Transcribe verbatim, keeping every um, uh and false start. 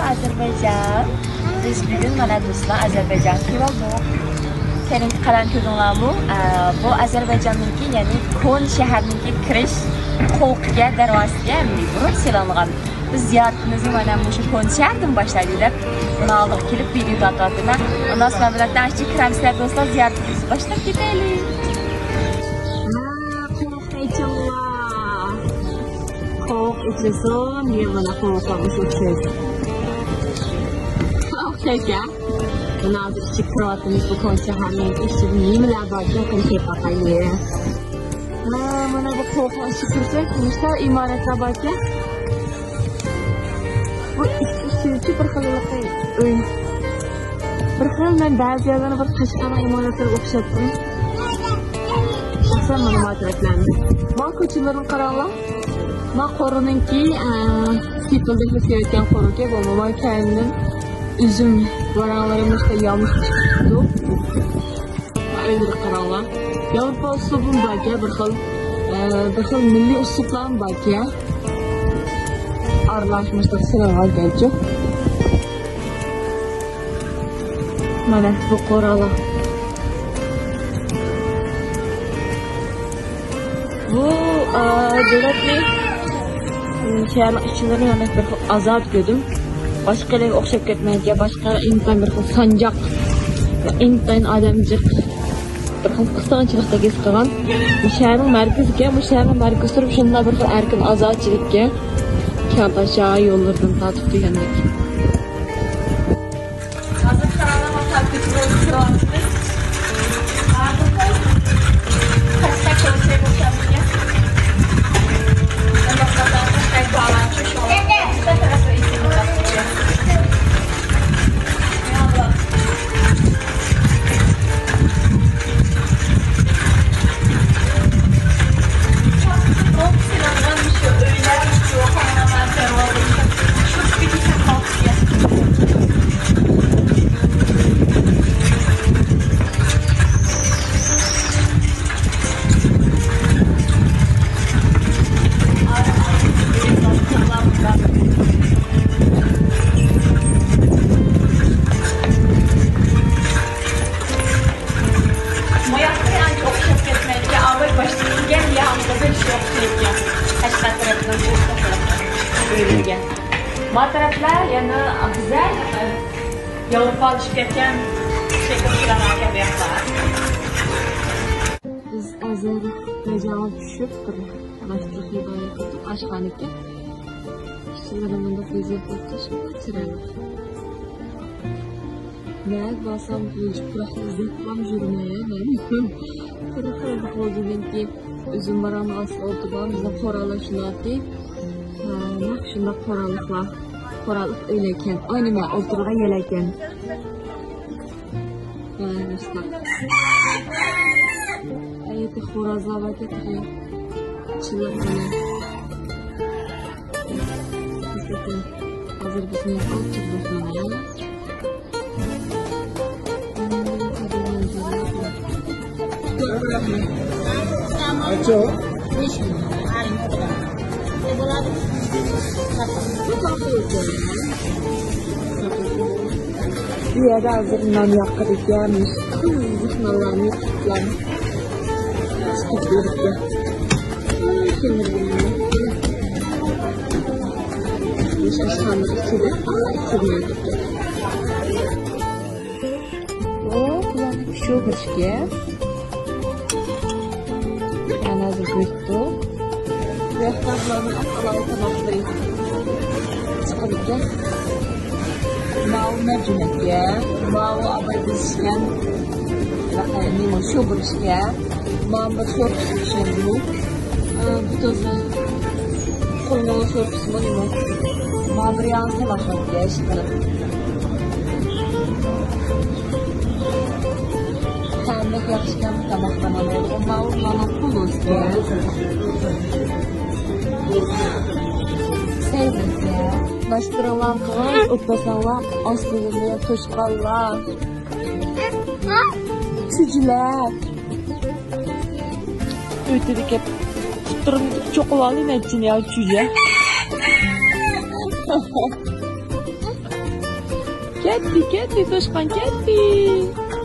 ئازەربەيجان. بىز بۈگۈن، مانا دوستلار، ئازەربەيجانغا كېلىۋالدۇق. كەينىڭكى قەرەنى كۆردۈڭلارمۇ؟ ئە، بۇ ئازەربەيجاننىڭكى، يەنى كونا شەھەرنىڭكى كىرىش قوۋۇقىگە، دەرۋازىسىگە بۇرۇن سېلىنغان. بىز زىيارىتىمىزنى مانا مۇشۇ كونا شەھەردىن باشلايلى دەپ، بۇنىڭ ئالدىغا كېلىپ ۋىدېو تارتىۋاتىمەن. ئۇنداق بولسا بىلەن تەڭ ئىچىگە كىرەمسىلەر دوستلار، زىيارىتىمىزنى باشلاپ كېتەيلى. ھە، قوۋۇق ئېچىللا. قوۋۇق ئېچىلسۇن، يەنە مانا قوۋۇقلار ئوخشاش. قوۋۇق ئىكەن. مانا ھازىر ئىچىگە كىرىۋاتىمىز، بۇ كونا شەھەرنىڭ ئىچىدە نېمىلەر باركەن، قېنى كىرىپ باقايلى. ھە، مانا بۇ قوۋۇقلار ئىچىگە كىرسەك، مۇشۇنداق ئىمارەتلەر باركەن. بۇ ئىچ-، ئىچىدىكى بىر خىل ئۆي. بىر خىل، مەن بەزى يەرلەرنى بىر قەشقەرنىڭ ئىمارەتلىرىگە ئوخشاتتىم. شەخسەن مانا ماتىرەتلەرنى. ما كوچىلىرىنى قاراڭلار. ما قورۇنىڭكى، ئە، سېپىلدەك ئۆسۈۋاتقان قورۇكەن، بولمىما كەينىدىن ئۈزۈم ۋاراڭلىرى مۇشتا يامۇش چىقىپتۇ. ئۆيلىرى قاراڭلار. ياۋروپا ئۇسلۇبىمۇ باركەن، بىر خىل، ئە، بىر خىل مىللىي ئۇسلۇبلارمۇ باركەن. ئارىلاشمىسلىق سېلىنغانكەنچۇ. مانا بۇ قورالار. بۇ، ئا، دۆلەتنى، م، شەھەرنىڭ ئىچىلىرىنى ھەممە بىر خىل ئازادە كۆردۈم. باشقا يەرلەرگە ئوخشاپ كەتمەيدىكەن، باشقا ئىنتايىن بىر خىل سانجاق، ئىنتايىن ئادەم جىق، بىر خىل قىستاڭچىلىقتەك ھېس قىلغان. بۇ شەھەرنىڭ مەركىزىكەن، بۇ شەھەرنىڭ مەركىزى تۇرۇپ شۇنداق بىر خىل ئەركىن ئازادچىلىككەن. كەڭتاشا يوللىرىدىن تارتىپ دېگەندەك. ھازىر قاراڭلار، مانا كۆچىلەرگە كىرىۋاتىمىز. ھازىر قەشقەر كوچىسىغا ئوخشاپ كېتىدۇ. مانا قەشقەر باغلانچۇ شۇڭا. ماياققا ئانچە ئوخشاپ كەتمەيدىكەن، ئاۋاي باشتا كىرگەن يا ئاڭلىغان شۇ ئوخشايدىكەن. قەشقەر تەرەپنىڭ بۇ ئۆيلىرىگە. ما تەرەپلەر يەنە گۈزەل، ياۋروپالىشىپ كەتكەن شەكىل پىلان ئىكەن بۇ ياقلار. بىز ھازىر مەيدانغا چۈشۈپ، بىر مەستلىك يېگىلى تۇردۇق، ئاشخانا ئىكەن. ئىچىلىرى مۇنداق بېزەپ بېرىپتۇ، چىرايلىق. نەگە بارسام بۇ يۇپراقنى ئىزدەپلا يۈرىمەن مەن. بىر خىل بولغىنىمكى، ئۈزۈم بارامنىڭ ئاستىغا ئولتۇرغان، بىزنىڭ قوراللار شۇنداقتى. ھە، نەق شۇنداق قوراللىقلار. قوراللىق ئۆيلەركەن. ئاي نېمە، ئولتۇرغان يەرلەركەن. ھە، مۇشۇنداق. ئەيدى خورازلار باركەن تېخى. چىللىق بىلەن. ھازىر بىز نېمە قىلىپ تۇرىمىز مانا؟ ئاچو. بۇ يەردە ھازىر نان ياققىدىكەن، قىزىق نانلارنى يېقىپلار. چىقىپ بېرىپتۇ. شۇ ئاشخانىنىڭ ئىچىدە، ئىچىدە. ئۇ، بۇلارنىڭ شۇ بىر ئىكەن. مانا ھازىر بۆكتۇ. بۇ ياقتا بۇلارنىڭ ئەڭ ئالاھىدە تاماقلىرى چىقىدىكەن. ماۋۇ مەرجىمەككە، ماۋۇ ئاباي بېسىشكەن. نېمە شۇ بىر ئىكەن. مانا بىر شورپىسى پىشىرىدۇ. ئە، بۇ تازا قويماق شورپىسىمۇ نېمە؟ مانا بىر ياڭزا تاماق باركەن، ئىشقىلىپ. تەمى بەك ياخشىكەن بۇ تاماقلار. مانا بۇ، مانا پۇلۇسكەن. سەيزەككەن. ناشتىرىڭلارنى قىلغان، ئوتلاساڭلار، ئاستىدىن توشقانلار. چۈجىلەر. ئۆتىدىكەن. پۇتلىرىمنى چوقۇۋالدىم، ئەچچىنى يا چۈجە. كەتتى، كەتتى، توشقان كەتتى.